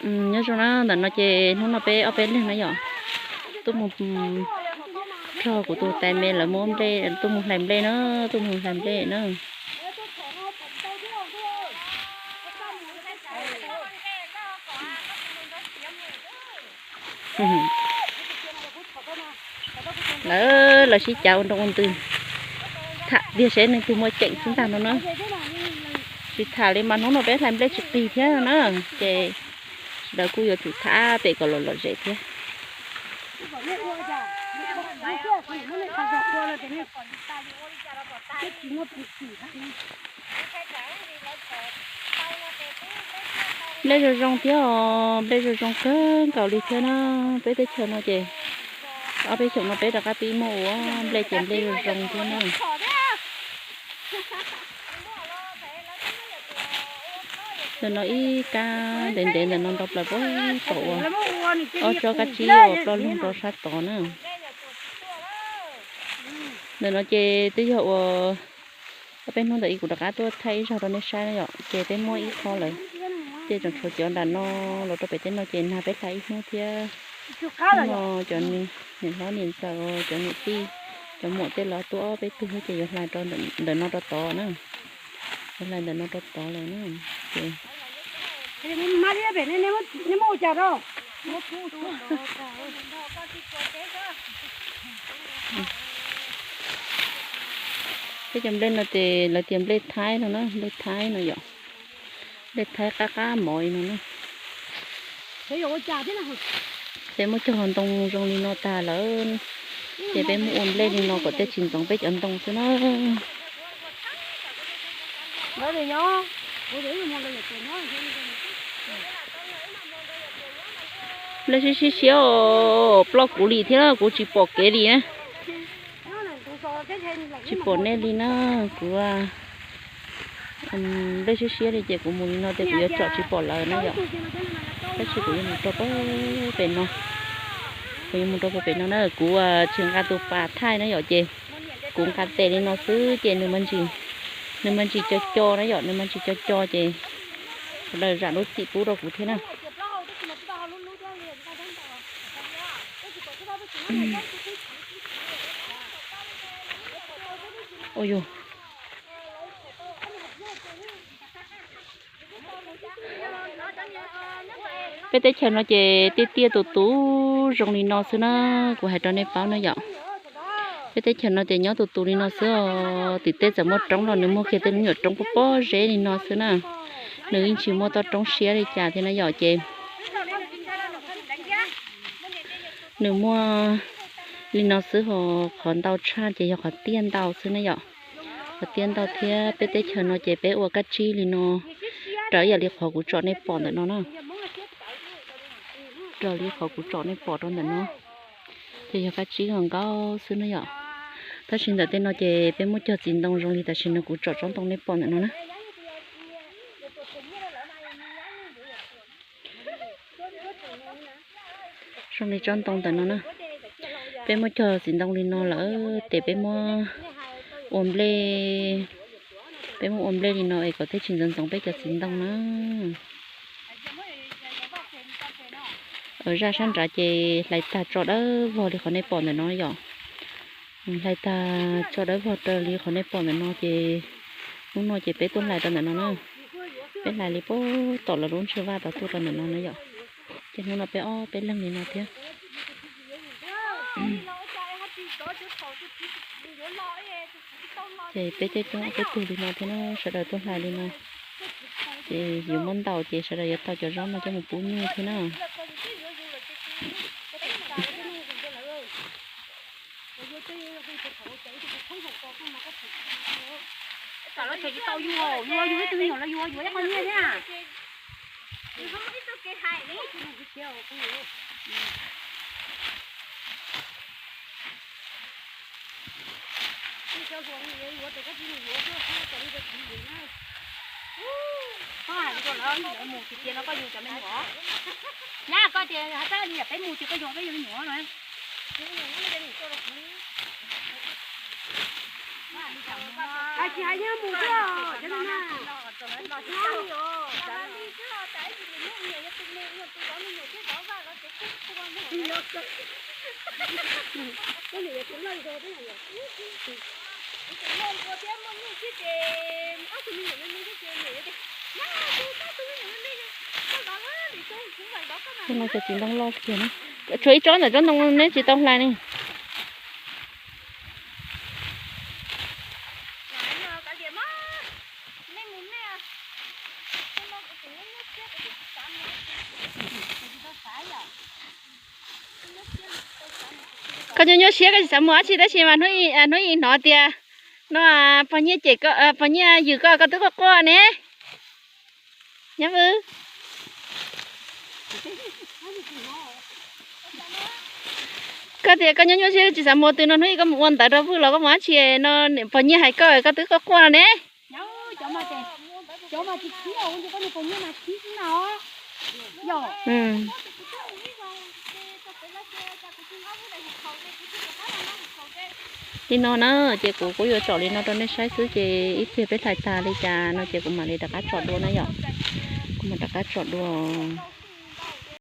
Nyob zoo na, ntawm no ces hnub no peb ob peb leeg na yom, tuaj mus nrog kuv tus tais me lawv muab nplej, tuaj mus hlais nplej na, tuaj mus hlais nplej na. Lawv, lawv sib cav ua nroo ua ntws, tham tiag seb leej twg muaj ceem xwb ntag no na. Tsis tham li mas hnub no peb hlais nplej tsis qig thiab na, ces sawv daws kuj yuav tsum tham pem kom lom lom zem thiab. Nplej zoo zoo thiab os, nplej zoo zoo kawg nkaus li thiab na. Peb teb chaws no ces ob peb xyoos no peb rov qab pib muaj ua nplej ces nplej zoo zoo thiab na. Ntawm no ib kab ntev ntev ntawm no nto plaws pem tom uas ob tsob kab tsib uas ploj lug rau sab tod na. Ntawm no ces twb yog uas ob peb hnub ntawm ib kuv rov qab tuaj thaij ib zaug rau nej saib na yom, ces peb muaj ib qho lawm, ces tseem tshuav cov nram no los rau pem tej no ces nag peb hlais ib hnub thiab. Hnub no cov niam hlob niam ntxawm, cov niam tij, cov muam tej los tuaj ob peb tug thiab ces yuav hlais rau ntawm no rau tod na. Yuav hlais ntawm no rau tod lawm na. Ces peb cov nplej no ces lawv tias nplej thaib no na, nplej thaib no yom. Nplej thaib qab qab mov li no na. Peb muab cog ntoo zoo li no tag lawm, ces peb muab ua nplej li no kom tej tsis ntxoov peb cov ntoo xwb na. Nplej siab siab siab os, ploj kuv li thiab kuv tsis pom kev li na. Tsis pom nej li na, kuv nplej siab siab li ces kuv mus li no ces kuv yuav tsom tsis pom lawm na yom. Tab sis kuv yuav mus rau pem no, kuv yuav mus rau pem no na, kuv tsis nqa tus pas thaij na yom, ces kuv nqa tes li no xwb ces nws, nws mas ntsis co co na yom, nws mas ntsis co co ces sawv daws zam lub txim pub rau kuv thiab na. Ua yog peb teb chaws no ces tiaj tiaj tus tus zoo li no xwb na, kuv hais rau nej paub na yom. Peb teb chaws no ces nyob tus tus li no xwb os, tim tej txawm muaj roob los nws muaj kiag tej lub nyuam roob pob pob zeb li no xwb na. Nws yeej tsis muaj toj roob siab li cas thiab na yom, ces nws muaj li no xwb ho, qhov ntau tshaj ces yog qhov tiaj ntau xwb na yom. Qhov tiaj ntau thiab peb teb chaws no ces peb ua kab tsib li no raws ib yam li qhov kuv tsom nej pom ntawm no na. Raws li qhov kuv tsom nej pom rau ntawm no ces yog kab tsib nkaus nkaus xwb na yom. Tab sis ntawm tej no ces peb muab cog txiv ntoo zoo li tam sim no kuv tsom tsob ntoo nej pom ntawm no na. Zoo li tsob ntoo ntawm no na. Peb muab cog txiv ntoo li no lawm ces peb muab ua nplej, peb muab ua nplej li no es kom thiaj tsis ntxoov ntxoov peb cov txiv ntoo na. Zaj sab nrad ces hlais tag tso dawb vog li qhov nej pom ntawm no yom. Hlais tag tso dawb vog raws li qhov nej pom ntawm no ces hnub no ces peb tuaj hlais rau ntawm no na. Peb hlais li puag tom lawv lub ntsej vaj tod tuaj rau ntawm no na yom. Ces hnub no peb ob peb leeg li no thiab. Ces peb coob coob ob peb tug li no thiab na, sawv daws tuaj hlais li no. Ces yuav muab ntaus ces sawv daws yuav tau cov zaub no coj mus pub nyuj thiab na. Tam los tseem tsis tau yuav, yuav yuav ib tug me nyuam los yuav yuav ib qho nyiaj thiab. Koj hais rau lawv, lawv mus tsis tias no koj yuav cov me nyuam. Nyab koj tias hais peb li peb mus tias koj yuav peb yuav me nyuam no. Tus no cov txiv ntoo loj kiag na. Tshuav ib tsob ntawm tsob ntoo neb tsis tau hlais ne. Koj nyuaj nyuaj siab koj tsis xav mus dab tsi tab sis mas hnub ib hnov tias no pog nyiaj cem, pog nyiaj yws koj, koj twb quaj quaj ne. Nyob vwb. Koj tias koj nyuaj nyuaj siab tsis xav mus twg no, hnub ib koj mus ua ntawv rau vwj los koj mus dab tsi no, niam pog nyiaj hais koj, koj twb quaj quaj no ne. Li no na, ces kuv kuj yuav tsom li no rau nej saib xwb, ces ib pliag peb hlais tag li cas no ces kuv mam li rov qab tsom dua na yom. Kuv mam rov qab tsom dua.